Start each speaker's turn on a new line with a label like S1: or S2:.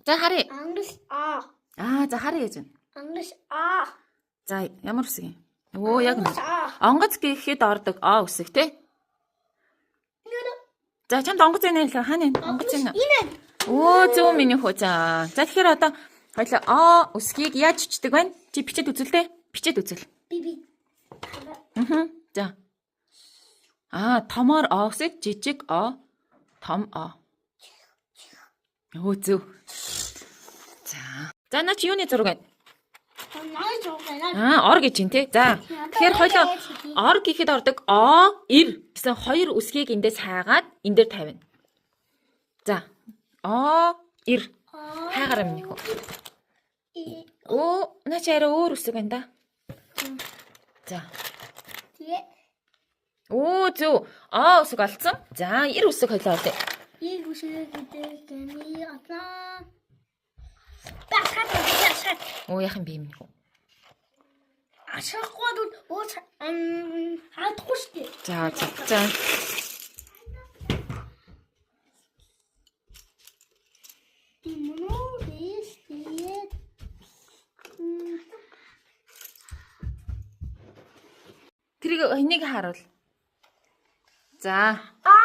S1: За харъя.
S2: Англи А.
S1: Аа за харъя гэж байна.
S2: Англи А.
S1: За ямар үсэг юм? Өө яг
S2: Англи
S1: нэг.
S2: А.
S1: Онгоц гэхэд ордог А үсэг те. За чамд онгоц энэ хэлээ хаана энэ? Онгоц энэ.
S2: Энэ.
S1: Өө зөв миний хөө за. За тэгэхээр одоо хоёлаа А үсгийг яаж бичдэг вэ? Чи бичээд үзэл те. Бичээд үзэл.
S2: Би би.
S1: Аа. За. Аа томоор О үсэг, жижиг О, том О. Өө зөв. За. За наа чи юуны зураг вэ?
S2: Наа жоо.
S1: Аа, ор гэж чинь тий. За. Тэгэхээр хоёлоо ор гэхэд ордог о, ир гэсэн хоёр үсгийг эндээс хайгаад энэ дээр тавина. За. О, ир. Хайгаараа миний хөө. Өө, наа чи арай өөр үсэг байна да. За.
S2: Тэгээ.
S1: Өө, зөв. О үсэг олцсон. За, ир үсэг хоёлоо олъё.
S2: Ийг үсэг гэдэг гэмий атлаа. Бахад бахад.
S1: Өө, яхан би миний хөө.
S2: Ашихгүй бол ууч харагдахгүй шүү дээ.
S1: За, за. За.
S2: Мөн биш тэгээд
S1: Тэрийг энийг харуул. За.
S2: А